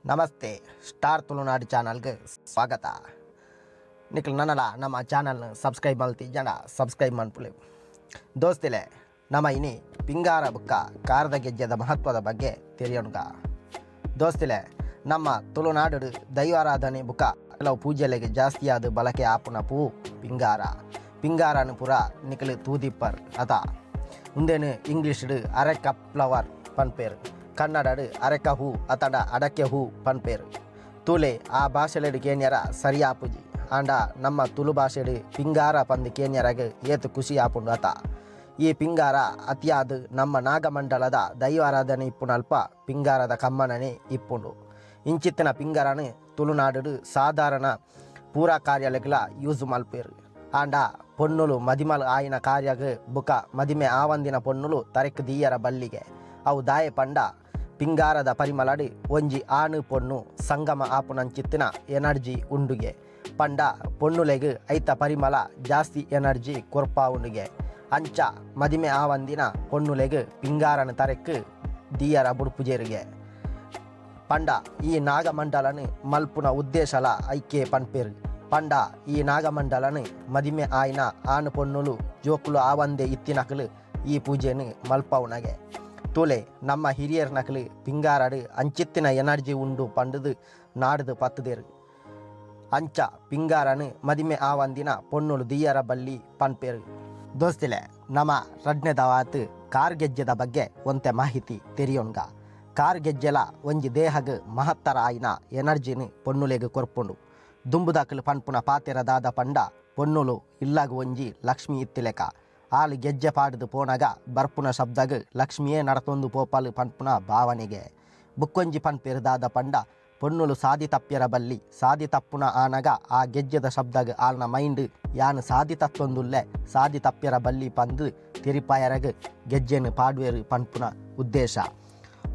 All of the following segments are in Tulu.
ನಮಸ್ತೆ, ಸ್ಟಾರ್ ತುಳುನಾಡು ಚಾನಲ್ಗೆ ಸ್ವಾಗತ. ನಿಕ್ಲು ನನಲ ನಮ್ಮ ಚಾನಲ್ನ ಸಬ್ಸ್ಕ್ರೈಬ್ ಮಲ್ತಿಜ್ಜಂಡ ಸಬ್ಸ್ಕ್ರೈಬ್ ಮನ್ಪುಲೆ. ದೋಸ್ತಿಲೆ, ನಮ್ಮ ಇನಿ ಪಿಂಗಾರ ಬುಕ್ಕ ಕಾರದ ಗೆಜ್ಜೆದ ಮಹತ್ವದ ಬಗ್ಗೆ ತೆರಿಯೋಣಗ. ದೋಸ್ತಿಲೆ, ನಮ್ಮ ತುಳುನಾಡು ದೈವಾರಾಧನೆ ಬುಕ್ಕ ಕೆಲವು ಪೂಜೆಲೆಗೆ ಜಾಸ್ತಿಯಾದ ಬಳಕೆ ಆಪುನ ಪೂ ಪಿಂಗಾರ. ಪಿಂಗಾರನು ಪೂರ ನಿಕಲು ತೂದಿಪ್ಪರ್ ಅತ. ಉಂದೇನು ಇಂಗ್ಲೀಷ್ಡ್ ಅರೆಕ ಫ್ಲವರ್ ಪನ್ಪೇರು, ಕನ್ನಡಡ್ ಅರೆಕ ಹೂ ಅತಂಡ ಅಡಕೆ ಹೂ ಪನ್ಪೇರು. ತೂಲೆ, ಆ ಭಾಷೆಲೆಡ್ ಕೇನ್ಯರ ಸರಿ ಆಪುಜಿ. ಆಂಡ ನಮ್ಮ ತುಳು ಭಾಷೆಡ್ ಪಿಂಗಾರ ಪಂದ್ ಕೇನ್ಯರಗ್ ಏತ್ ಖುಷಿ ಆಪುಂಡು ಅತ. ಈ ಪಿಂಗಾರ ಅತಿಯಾದ್ ನಮ್ಮ ನಾಗಮಂಡಲದ ದೈವಾರಾಧನೆ ಇಪ್ಪುನಲ್ಪ ಪಿಂಗಾರದ ಕಮ್ಮನನೆ ಇಪ್ಪುಂಡು. ಇಂಚಿತ್ತಿನ ಪಿಂಗಾರನು ತುಳುನಾಡು ಸಾಧಾರಣ ಪೂರಾ ಕಾರ್ಯಲೆಗ್ಲ ಯೂಸ್ ಮಲ್ಪೇರು. ಆಂಡ ಪೊನ್ನುಲು ಮದಿಮಲ್ ಆಯಿನ ಕಾರ್ಯಗ್ ಬುಕ ಮದಿಮೆ ಆವಂದಿನ ಪೊನ್ನುಲು ತರೆಕ್ ದೀಯರ ಬಲ್ಲಿಗೆ. ಅವು ದಾಯೆ ಪಂಡ ಪಿಂಗಾರದ ಪರಿಮಳಡ್ ಒಂಜಿ ಆಣು ಪೊಣ್ಣು ಸಂಗಮ ಆಪುನಂಚಿತ್ತಿನ ಎನರ್ಜಿ ಉಂಡುಗೆ. ಪಂಡ ಪೊಣ್ಣುಲೆಗ್ ಐತ ಪರಿಮಳ ಜಾಸ್ತಿ ಎನರ್ಜಿ ಕೊರ್ಪಾವುಂಡುಗೆ. ಅಂಚ ಮದಿಮೆ ಆವಂದಿನ ಪೊಣ್ಣುಲೆಗ್ ಪಿಂಗಾರನ ತರೆಕ್ ದೀಯರ ಬುಡ್ಪುಜೆರಿಗೆ. ಪಂಡ ಈ ನಾಗಮಂಡಲನು ಮಲ್ಪುನ ಉದ್ದೇಶಲ ಐಕೆ ಪನ್ಪೇರು. ಪಂಡ ಈ ನಾಗಮಂಡಲನು ಮದಿಮೆ ಆಯಿನ ಆಣು ಪೊಣ್ಣುಲು ಜೋಕುಲು ಆವಂದೆ ಇತ್ತಿನಕಲು ಈ ಪೂಜೆನು ಮಲ್ಪವುನಗೆ. ತೂಲೆ, ನಮ್ಮ ಹಿರಿಯರ್ ನಕಲು ಪಿಂಗಾರಡು ಅಂಚಿತ್ತಿನ ಎನರ್ಜಿ ಉಂಡು ಪಂಡುದು ನಾಡುದು ಪತ್ತುದೇರು. ಅಂಚ ಪಿಂಗಾರನು ಮದಿಮೆ ಆವಂದಿನ ಪೊಣ್ಣುಲು ದೀಯರ ಬಲ್ಲಿ ಪನ್ಪೇರು. ದೋಸ್ತಿಲೆ, ನಮ್ಮ ರಡ್ನೆದವಾತ್ ಕಾರ್ಗೆಜ್ಜೆದ ಬಗ್ಗೆ ಒಂತೆ ಮಾಹಿತಿ ತೆರಿಯೊನ್ಗ. ಕಾರ್ಗೆಜ್ಜೆಲ ಒಂಜಿ ದೇಹಗ್ ಮಹತ್ತರ ಆಯಿನ ಎನರ್ಜಿನ್ ಪೊಣ್ಣುಲೆಗ್ ಕೊರ್ಪುಂಡು. ದುಂಬುದಕಲು ಪನ್ಪುನ ಪಾತೆರ ದಾದ ಪಂಡ, ಪೊಣ್ಣುಲು ಇಲ್ಲಗ್ ಒಂಜಿ ಲಕ್ಷ್ಮಿ ಇತ್ತಿಲೆಕ, ಆಲ್ ಗೆಜ್ಜೆ ಪಾಡುದು ಪೋನಗ ಬರ್ಪುನ ಶಬ್ದಗ್ ಲಕ್ಷ್ಮಿಯೇ ನಡತೊಂದು ಪೋಪಲ್ ಪನ್ಪುನ ಭಾವನೆಗೆ. ಬುಕ್ಕೊಂಜಿ ಪನ್ಪೆರ್ ದಾದ ಪಂಡ, ಪೊಣ್ಣುಲು ಸಾದಿ ತಪ್ಪ್ಯರ ಬಲ್ಲಿ, ಸಾದಿ ತಪ್ಪುನ ಆನಗ ಆ ಗೆಜ್ಜೆದ ಶಬ್ದಗ್ ಆಲ್ನ ಮೈಂಡ್ ಯಾನ್ ಸಾದಿ ತತ್ತೊಂದುಲ್ಲೆ, ಸಾದಿ ತಪ್ಪ್ಯರ ಬಲ್ಲಿ ಪಂದ್ ತೆರಿಪಾಯರಗ್ ಗೆಜ್ಜೆನ್ ಪಾಡುವೆರ್ ಪನ್ಪುನ ಉದ್ದೇಶ.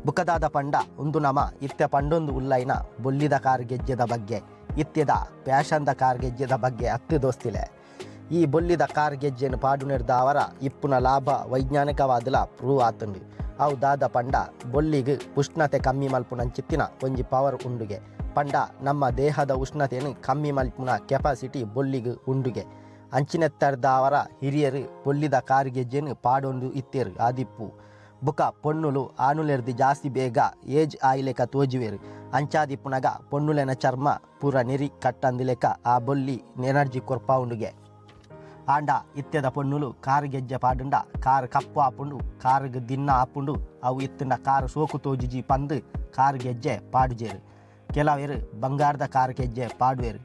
ಬುಕದಾದ ಪಂಡ, ಉಂದು ನಮ ಇತ್ತೆ ಪಂಡೊಂದು ಉಲ್ಲೈನ ಬೊಲ್ಲಿದ ಕಾರ್ ಗೆಜ್ಜೆದ ಬಗ್ಗೆ, ಇತ್ತೆದ ಪ್ಯಾಶನ್ದ ಕಾರ್ ಗೆಜ್ಜೆದ ಬಗ್ಗೆ ಅತ್ತ್ ದೋಸ್ತಿಲೆ. ಈ ಬೊಲ್ಲಿದ ಕಾರ್ ಗೆಜ್ಜೆನ್ ಪಾಡುನೆರ್ದಾವರ ಇಪ್ಪುನ ಲಾಭ ವೈಜ್ಞಾನಿಕವಾದಲ ಪ್ರೂವ್ ಆತುಂಡು. ಅವು ದಾದ ಪಂಡ, ಬೊಲ್ಲಿಗ್ ಉಷ್ಣತೆ ಕಮ್ಮಿ ಮಲ್ಪುನಂಚಿತ್ತಿನ ಒಂಜಿ ಪವರ್ ಉಂಡುಗೆ. ಪಂಡ ನಮ್ಮ ದೇಹದ ಉಷ್ಣತೆನ್ ಕಮ್ಮಿ ಮಲ್ಪುನ ಕೆಪಾಸಿಟಿ ಬೊಲ್ಲಿಗ್ ಉಂಡುಗೆ. ಅಂಚಿನೆತ್ತರ್ದಾವರ ಹಿರಿಯರು ಬೊಲ್ಲಿದ ಕಾರ್ ಗೆಜ್ಜೆನ್ ಪಾಡೊಂದು ಇತ್ತೆರ್ ಆದಿಪ್ಪು. ಬುಕ ಪೊಣ್ಣುಲು ಆಣುಲೆರ್ದ್ ಜಾಸ್ತಿ ಬೇಗ ಏಜ್ ಆಯಿಲೆಕ ತೋಜುವೆರ್. ಅಂಚಾದಿಪ್ಪುನಗ ಪೊಣ್ಣುಲೆನ ಚರ್ಮ ಪೂರ ನೆರಿ ಕಟ್ಟಂದಿಲೆಕ ಆ ಬೊಲ್ಲಿ ಎನರ್ಜಿ ಕೊರ್ಪಾವುಂಡುಗೆ. ಆಂಡ ಇತ್ತೆದ ಪೊಣ್ಣುಲು ಕಾರ್ ಗೆಜ್ಜೆ ಪಾಡುಂಡ ಕಾರ್ ಕಪ್ಪು ಆಪುಂಡು, ಕಾರ್ಗ್ ದಿನ್ನ ಆಪುಂಡು, ಅವು ಇತ್ತುಂಡ ಕಾರ್ ಸೋಕು ತೋಜುಜಿ ಪಂದ್ ಕಾರ್ ಗೆಜ್ಜೆ ಪಾಡುಜೆರ್. ಕೆಲವೆರ್ ಬಂಗಾರದ ಕಾರ್ ಗೆಜ್ಜೆ ಪಾಡುವೆರ್.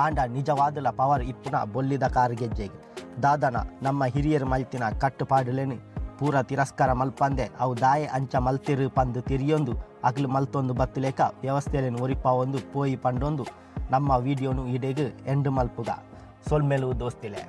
ಆಂಡ ನಿಜವಾದಲ ಪವರ್ ಇಪ್ಪುನ ಬೊಲ್ಲಿದ ಕಾರ್ ಗೆಜ್ಜೆಗ್. ದಾದನ ನಮ್ಮ ಹಿರಿಯರ್ ಮಲ್ತಿನ ಕಟ್ಟುಪಾಡುಲೆನ್ ಪೂರ ತಿರಸ್ಕಾರ ಮಲ್ಪಂದೆ ಅವು ದಾಯೆ ಅಂಚ ಮಲ್ತಿರು ಪಂದ್ ತೆರಿಯೊಂದು ಅಕ್ಲು ಮಲ್ತೊಂದು ಬತ್ತುಲೆಕ ವ್ಯವಸ್ಥೆಲೆನ್ ಒರಿಪಾವೊಂದು ಪೋಯಿ ಪಂಡೊಂದು ನಮ್ಮ ವಿಡಿಯೋನು ಇಡೆಗ್ ಎಂಡ್ ಮಲ್ಪುಗ. ಸೊಲ್ಮೆಲು ದೋಸ್ತಿಲೆ.